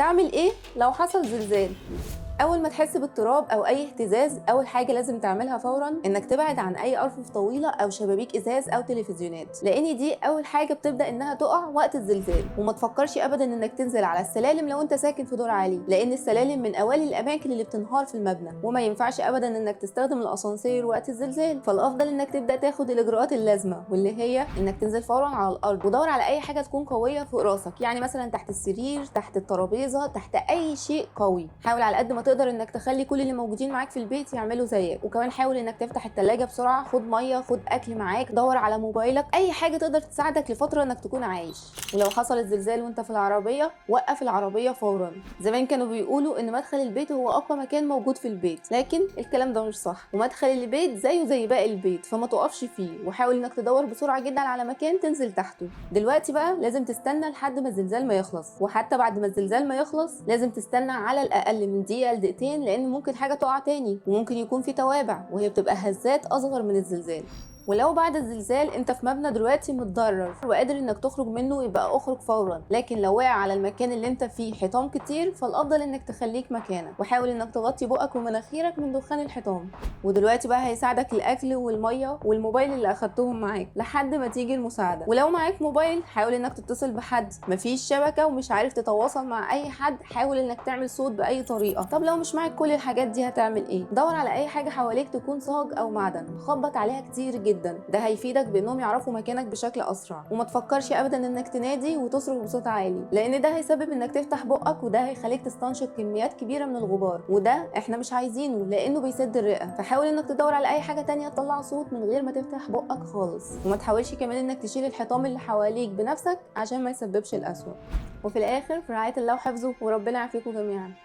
تعمل ايه لو حصل زلزال؟ اول ما تحس باضطراب او اي اهتزاز، اول حاجة لازم تعملها فورا انك تبعد عن اي ارفف طويلة او شبابيك ازاز او تلفزيونات، لان دي اول حاجة بتبدا انها تقع وقت الزلزال. وما تفكرش ابدا انك تنزل على السلالم لو انت ساكن في دور عالي، لان السلالم من اوائل الاماكن اللي بتنهار في المبنى، وما ينفعش ابدا انك تستخدم الاسانسير وقت الزلزال. فالافضل انك تبدا تاخد الاجراءات اللازمة، واللي هي انك تنزل فورا على الارض ودور على اي حاجة تكون قوية فوق راسك، يعني مثلا تحت السرير، تحت الترابيزة، تحت اي شيء قوي. حاول على قد ما تقدر انك تخلي كل اللي موجودين معاك في البيت يعملوا زيك، وكمان حاول انك تفتح التلاجة بسرعة، خد مية، خد اكل معاك، دور على موبايلك، اي حاجة تقدر تساعدك لفترة انك تكون عايش. ولو حصل الزلزال وانت في العربية، وقف العربية فورا. زمان كانوا بيقولوا ان مدخل البيت هو اقوى مكان موجود في البيت، لكن الكلام ده مش صح، ومدخل البيت زيه زي باقي البيت، فما تقفش فيه، وحاول انك تدور بسرعة جدا على مكان تنزل تحته. دلوقتي بقى لازم تستنى لحد ما الزلزال ما يخلص، وحتى بعد ما الزلزال ما يخلص لازم تستنى على الاقل من دقيقة لدقيقتين، لان ممكن حاجة تقع تاني، وممكن يكون في توابع، وهي بتبقى هزات اصغر من الزلزال. ولو بعد الزلزال انت في مبنى دلوقتي متضرر وقادر انك تخرج منه، يبقى اخرج فورا، لكن لو وقع على المكان اللي انت فيه حيطان كتير، فالافضل انك تخليك مكانك، وحاول انك تغطي بقك ومناخيرك من دخان الحيطان. ودلوقتي بقى هيساعدك الاكل والمية والموبايل اللي اخدتهم معاك لحد ما تيجي المساعدة. ولو معاك موبايل حاول انك تتصل بحد، مفيش شبكة ومش عارف تتواصل مع اي حد، حاول انك تعمل صوت باي طريقه. طب لو مش معاك كل الحاجات دي هتعمل ايه؟ دور على اي حاجة حواليك تكون صاج او معدن، خبط عليها كتير جدا، ده هيفيدك بانهم يعرفوا مكانك بشكل اسرع. وما تفكرش ابدا انك تنادي وتصرخ بصوت عالي، لان ده هيسبب انك تفتح بقك، وده هيخليك تستنشق كميات كبيرة من الغبار، وده احنا مش عايزينه لانه بيسد الرئة. فحاول انك تدور على اي حاجة تانية تطلع صوت من غير ما تفتح بقك خالص، وما تحاولش كمان انك تشيل الحطام اللي حواليك بنفسك عشان ما يسببش الاسوأ. وفي الاخر في رعاية الله وحفظه، وربنا يعافيكم جميعا.